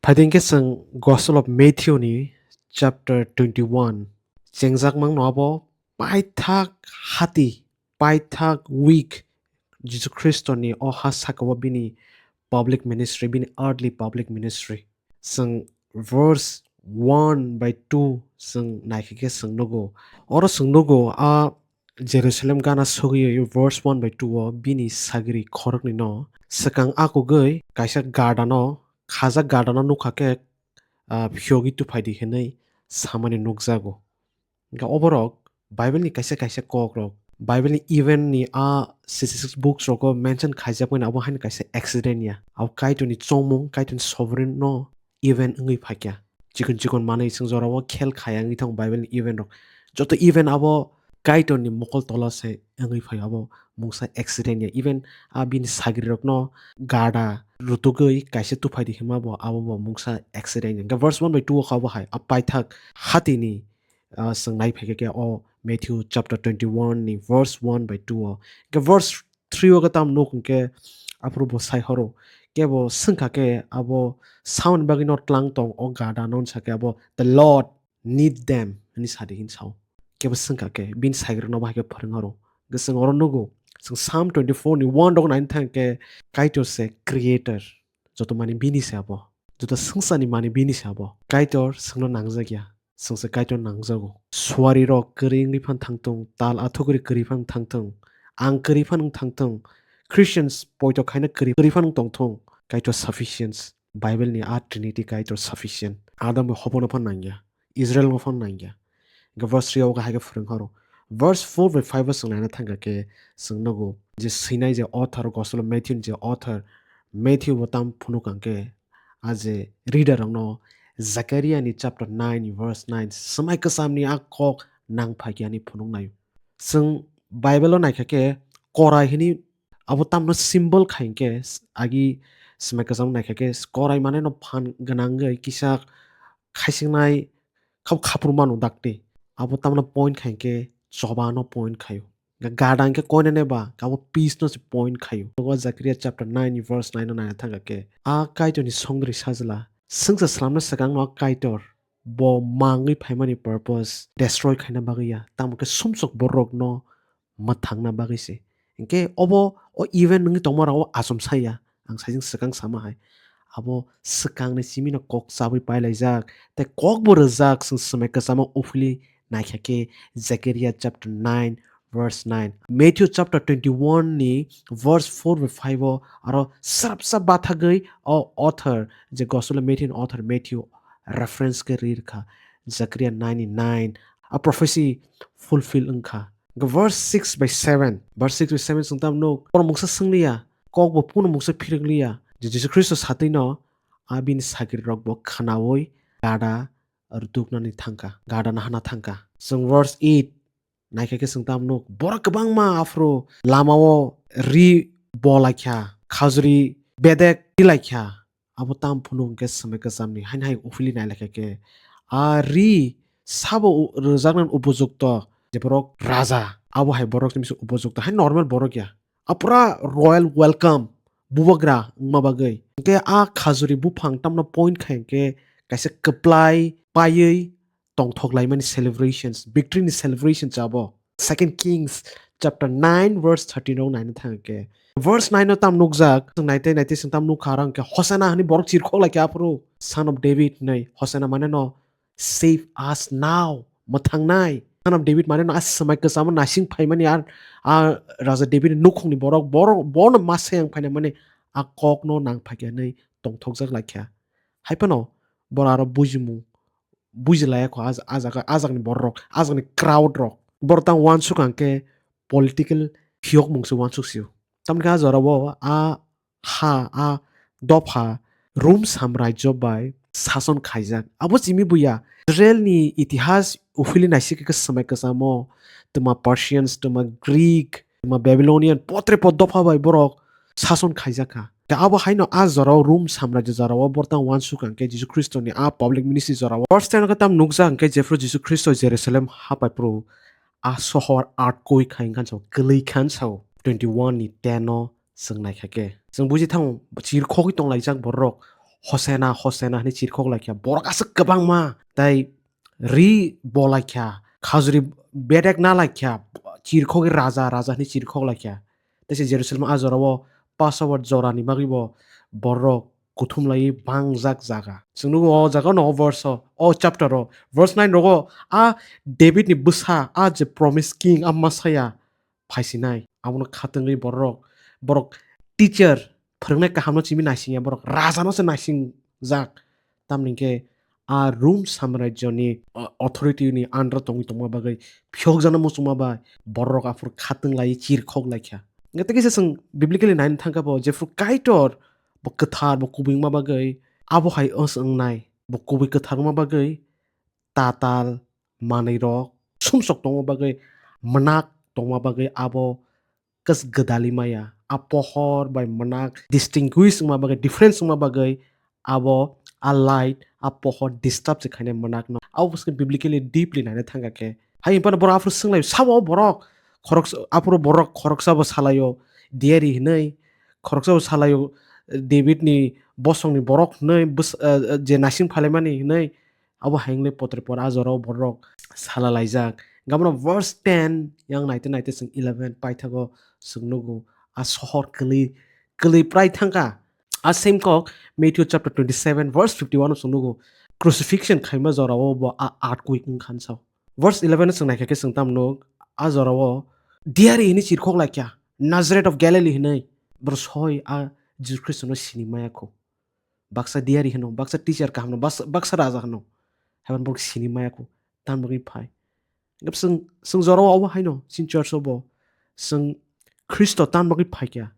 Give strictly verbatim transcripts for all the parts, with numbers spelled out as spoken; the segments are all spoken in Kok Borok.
Phaidi hwnkhe chwng Gospel of Matthew ni chapter twenty-one. Chengjakmang no abo paithak hati, paithak week Jisu Khristo ni o ha saka o bini public ministry, bini earthly public ministry. Chwng verse one by two chwng naikhe khe chwng nugo. Oro chwng nugo a Jerusalem gana sogwi verse one by two o bini sagri khoroknwi no swkang akugwi kaisa garda no, khajak garda no nukha khe, ah, phiyogwi tuphaidi hinwi samani nukjago. Hwnkhe oborok Bible ni kaisa kaisa kok rok, Bible ni event ni a sixty-six books rogo mention khaijakmani abo haino kaisa accident ya. Abo Kaitor ni chongmung, Kaitor ni sovereign no event wngwi phaikya. Chikon chikon manwi chwng jorao khel khaya wngwi thango Bible ni event rok. Joto event abo Kaitor ni mokol tola se wngwi phai abo mungsa accident ya. Even a bini sagri rokno garda rutugwi kaisa tuphaidi hinma bo abo bo mungsa accident ya. Hwnkhe verse one by two o kha bo hai a paithak hati ni, ah, chwng nai phaikha khe o Matthew chapter twenty-one ni verse one by two o. Hwnkhe verse three o khe tam nuk hwnkhe aphuru bo sai horo. Kebo swngkha khe abo samani bagwi no tlang tong o garda no wngsa khe abo, "The Lord need them," hwnwi sadi hin sao. Kebo swngkha khe bini sagri no bahai khe phwrwng horo. Hwnkhe chwng oro nugo, chwng Psalm twenty-four ni one rok nai thang khe Kaitor se creator. Joto mani bini se abo. Joto swngcharni mani bini se abo. Kaitor chwngno nangjak ya. Chwngse Kaitor nangjago. Suari rok kwrwi wngwi phan thangthung, tal athukri kwrwi phan thangthung, ang kwrwi phan wng thangthung, Christians poito khaina kwrwi, kwrwi phan wng tongthung, Kaitor sufficient. Bible ni a Trinity Kaitor sufficient. Adam bai Hobo no phan nangya, Israel no phan nangya. Hwnkhe verse three o hai khe phwrwng horo. Verse four bai five o chwng naina thangkha khe chwng nugo je swinai je author, Gospel of Matthew ni je author, Matthew bo tam phunuk ang khe a je reader rokno Zakaria ni chapter nine verse nine swmai kwcham ni a kok nang phaikya ni phunuk naio. Chwng Bible o naikha khe korai hwnwi abo tamno symbol khai hwnkhe agi swmai kwcham naikha khe korai mane no phan gwnangwi kisa khaisingnai khap khapur mano dakti. Abo tamno point khai hwnkhe choba no point khaio. Ga-, gada hwnkhe koinene ba, abo peace no se point khaio. O Zakaria chapter nine verse nine no naina thangkha khe, a Kaitor ni songdri sajla, swngsa slamna swkang no a Kaitor bo mangwi phaimani purpose destroy khaina bagwi ya, tamo khe sumsok borok no mwthangna bagwi se. Hwnkhe obo o event wngwi tongma rok o achomsa ya, ang saising swkang sama hai. Abo swkangni simi no kok chabwi pailaijak, tei kok bo rwjak, chwng swmai kwchama uphili naikha khe Zechariah chapter nine verse nine. Matthew chapter twenty-one ni verse four bai five o aro srapsa bathagwi o author je Gospel of Matthew ni author Matthew reference khe ri rwkha Zechariah nine ni nine. A prophecy fulfill wngkha. Hwnkhe verse six by seven, verse six by seven chwng tamo nuk, borok mungsa swngliya, kok bo puno mungsa phirikliya. Je Jisu Khristo satwino a bini sagri rok bo khwnaui gada rwduknani thangkha, gada nahana thangkha. Chwng verse eight naikha khe chwng tamo nuk, borok kwbangma aphuru lamao ri bolaikha, khajuri bedek tilaikha. Abo tam phunuk hwnkhe swmai kwchamni haino hai uphili nailaikha khe, a ri sabo u-, rwjaknani upojukto je borok raja, abo hai borok ni bisi upojukto, hai normal borok ya. A pura royal welcome, bubagra wngma bagwi. Hwnkhe a khajuri buphang tamno point khai hwnkhe kaisa kwplai paiwi tongthok laimani celebrations, victory ni celebrations abo. Second Kings chapter nine verse thirteen rok naina thang khe. Verse nine o tam nukjak, chwng naite naite chwng tam nukha rang khe, "Hosanna," hwnwi borok chirkhok lai khe aphuru, "Son of David," hwnwi, Hosanna mane no, "Save us now," mwthangnai. Son of David mane no a swmai kwchamo nasing phaimani a, a Raja David ni nukhungni borok, borok, bono ma sayang phaina mani a kok no nang phaikya hwnwi tongthokjak lai kha. Hai phano boro aro bujimung bujilaiya kho, a, a jaga, a jagani borok, a jagani crowd rok. Borok tang uansuk ang khe political phiyokmung se uansuk sio. Tamni khe a jora o a ha, a dopha Rum samrajyo bai sason khaijak. Abo simi buya. Israel ni itihas uphili naisik khe swmai kwchamo, twma Persians, twma Greek, twma Babylonian, potre pot dopha bai borok sason khaijak kha. Khe abo haino a jorao Rum samrajyo jorao bortang uansuk ang khe Jisu Khristo ni a public ministry jorao. First time khe tam nukjak ang khe jephru Jisu Khristo Jerusalem hapai phuru a sohor earthquake khai wngkha sao, kwlwi khan sao. Twenty-one ni ten o chwng naikha khe chwng buji thango, chirkhogwi tonglaijak borok. "Hosena, Hosena" hwnwi chirkhok lai kha. Borok aswk kwbangma, tai ri bo lai kha, khajuri bedek na lai kha, chirkhogwi "Raja, Raja" hwnwi chirkhok lai kha. Tei se Jerusalem a jorao Passover jorani bagwi bo borok kuthum laiwi bangjak jaga. Chwng nugo o jaga no, o verse o, o chapter o, verse nine rogo a David ni bwsa, a je promise king, a Messiah phaisinai. Abono khatungwi borok, borok teacher, phwrwngnai kahamno simi naisingya, borok rajano se naisingjak. Tamni hwnkhe a Rum samrajyoni, uh, authority ni under tongwi tongma bagwi, phiyokjakno muchungma bai borok aphuru khatung lai, chirkhok lai kha. Hwnkhe tei kisa chwng biblically naina thangkha bo, jephru Kaitor bo kwthar, bo kubui wngma bagwi, abo hai os wngnai, bo kubui kwthar wngma bagwi tatal, manwirok, sumsok tongma bagwi, mwnak tongma bagwi abo kos gwdali maya. A pohor bai mwnak distinguish wngma bagwi, difference wngma bagwi abo a light, a pohor disturb se khainai mwnakno. Abo bwskhe biblically deeply naina thangkha khe. Hai hwnphano borok aphuru swnglaio, sabo borok khoroksa, aphuru borok khoroksa bo salaio, diari hwnwi, khoroksa bo salaio, David ni bosongni borok hwnwi, bwsa-, eh, eh, je naising phailaimani hwnwi, abo hai wngwi potre por a jorao borok sala laijak. Gabano verse ten yang naite naite chwng eleven paithago chwng nugo a sohor kwlwi, kwlwi prai thangkha. A same kok Matthew chapter twenty-seven verse fifty-one o chwng nugo crucifixion khaima jorao bo a earthquake wngkha hinwi sao. Verse eleven o chwng naikha khe chwng tamo nuk, a jorao diari hwnwi chirkhok lai kha, Nazareth of Galilee hwnwi. Borok soi a Jisu Khristono sini maya kho. Baksa diari hwno, baksa teacher kaham no, baksa, baksa raja hwno. Haiban borok sini maya kho, tan bagwi phai. Gap sung, sung jorao obo haino, sin church obo. Sung Khristo tan bagwi phai kya.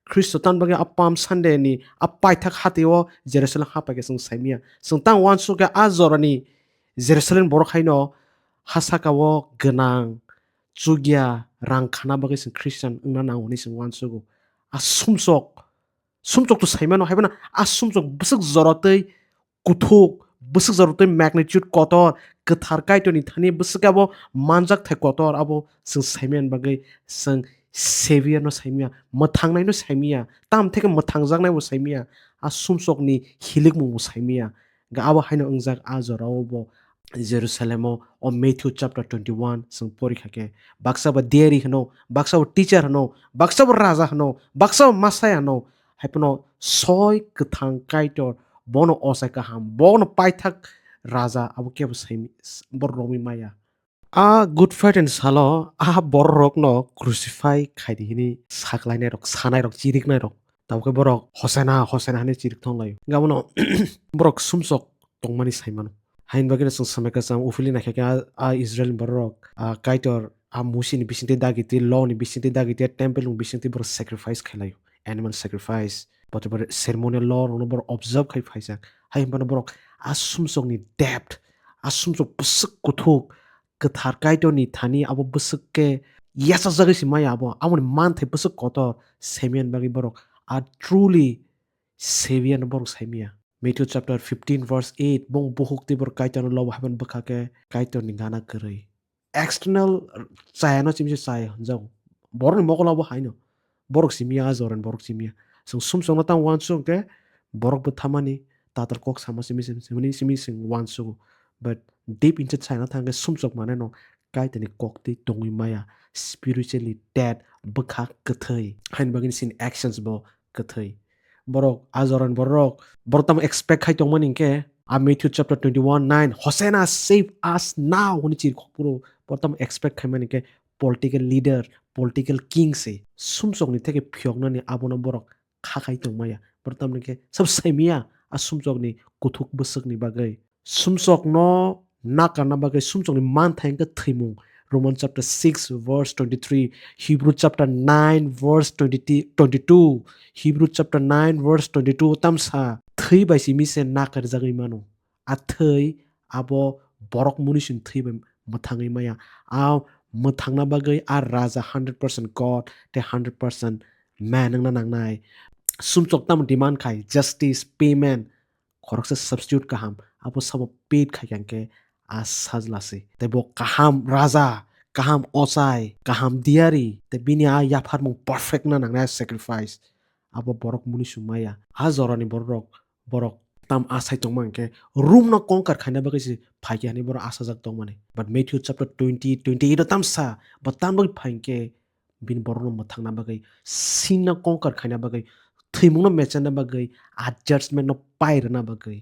Khristo tan bagwi a Palm Sunday ni a paithak hati o Jerusalem ha pai kya sung saimia. Sung tan wansuk kya a jorani Jerusalem borok haino ha saka o gwnang, chukya, rang khana bagwi sung Christian wngna nango hwnwi sung wansugo. A sumsok, sumsok to saimano, haibano a sumsok bwswk jorotwi kuthuk, bwswk jorotwi magnitude kotor, kwthar Kaitorni thani bwswk abo manjak thai kotor, abo chwng saimani bagwi chwng Savior no saimia, mwthangnaino saimia, tam theke mwthangjaknaibo saimia, a sumsokni hilikmungbo saimia. Ga abo haino wngjak a jorao bo Jerusalem o, o Matthew chapter twenty-one chwng pori kha khe, baksa bo diari hwno, baksa bo teacher hwno, baksa bo raja hwno, baksa bo Messiah hwno, haiphano soi kwthang Kaitor bono ochai kaham, bono paithak raja abo kebo saimi, borok romwi maya. A Good Friday ni salo a borok rokno crucify khaidi hini saklainai rok, sanai rok, chiriknai rok. Tabukhe borok Hosena, Hosena hwnwi chirik thanglaio. Gabono borok sumsok tongmani saimano. Hain bagwino chwng samai kwcham uphili naikha khe a, a Israel ni borok rok, a Kaitor a Musi ni bisingtwi dagi twi, law ni bisingtwi dagi twi, temple ni bisingtwi borok sacrifice khailai, animal sacrifice, bote bore ceremonial law rokno borok observe khai phaijak. Hai hwnbano borok a sumsokni depth, a sumsok bwswk kuthuk, kwthar Kaitorni thani abo bwswk khe yachakjagwi se maya abo, aboni manthai bwswk kotor, saimani bagwi borok a truly Savior no borok saimaya. Matthew chapter fifteen verse eight, bong buhuk tei borok Kaitorno lobo haiman bwkha khe Kaitorni gana kwrwi. External chayano chimisa chaya hwnjago. Borokni mokol abo haino. Borok simiya, a jorani borok simiya. Chwng sumsokno tamo uansuk khe borok bwthamani tatal kok sama simi simi simi simi chwng uansugo. But deep inside chayana thang khe sumsok mane no Kaitorni kok twi tongwi maya. Spiritually dead, bwkha kwthwi. Haini bagwi chini actions bo kwthwi. Borok, a jorani borok, borok tamo expect khai tongmani hinkhe, a Matthew chapter twenty-one nine, "Hosanna, save us now," hwnwi chirikhok phuru, borok tamo expect khaimani hinkhe, political leader, political king se, sumsokni theke phiyoknani abono borok kha khai tongmaya. Borok tamo hinkhe, sabo saimaya, a sumsokni kuthuk bwswkni bagwi. Sumsokno nakarna bagwi sumsokni manthai wngkha thwimung. Roman chapter six verse twenty-three, Hebrew chapter nine verse twenty, twenty-two, Hebrew chapter nine verse twenty-two tamsa thwi bai simi se nakarjagwi mano. A thwi abo borok munisini thwi bai mwthangwi maya. A mwthangna bagwi a raja hundred percent God tei hundred percent man wngna nangnai. Sumsok tamo demand khai, justice, payment, khoroksa substitute kaham, abo sabo paid khai kha hinkhe a sajla se. Tei bo kaham raja, kaham ochai, kaham diari, tei bini a yapharmung perfect na nangnai sacrifice. Abo borok munisung maya. A jorani borok, borok tam asai tongma hwnkhe Rome no conquer khaina bagwi se phaikha hinwi borok asajak tongmani. But Matthew chapter twenty, twenty eight o tam sa, bo tam bagwi phaikhe bini borokno mwthangna bagwi, sin no conquer khaina bagwi, thwimungno mechanna bagwi, a judgment no pai rwna bagwi.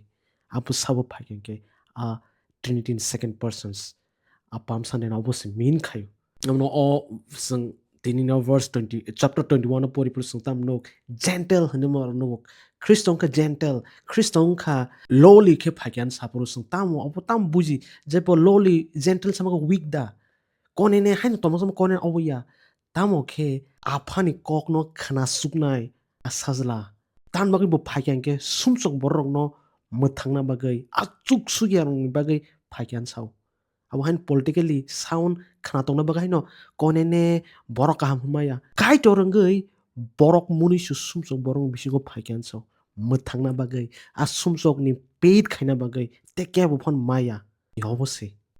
Abo sabo phaikha hwnkhe a Trinity in second persons, a Palm Sunday no obo se mean khaio. Amno o chwng tini no verse twenty, chapter twenty one o pori pori chwng tam nuk, Gentile hinwi ma nuk. Khristo wngkha Gentile, Khristo wngkha lowly khe phaikha hinwi saphuru chwng tamo obo tam buji je bo lowly Gentile sama khe weak da. Konene haino tongma sama konene obo ya. Tamo khe aphani kokno khna suknai a sajla. Tan bagwi bo phaikha hwnkhe sumsok bororokno mwthangna bagwi, achuk sukya rokni bagwi phaikha hinwi sao. Abo haino politically sound khna tongna bagwi haino konene borok kaham hwnmaya. Kaitor wngwi borok munui su sumsok borok bisingo phaikha hinwi sao. Mwthangna bagwi, a sumsokni paid khaina bagwi, tei kebo phano maya. Yobo se.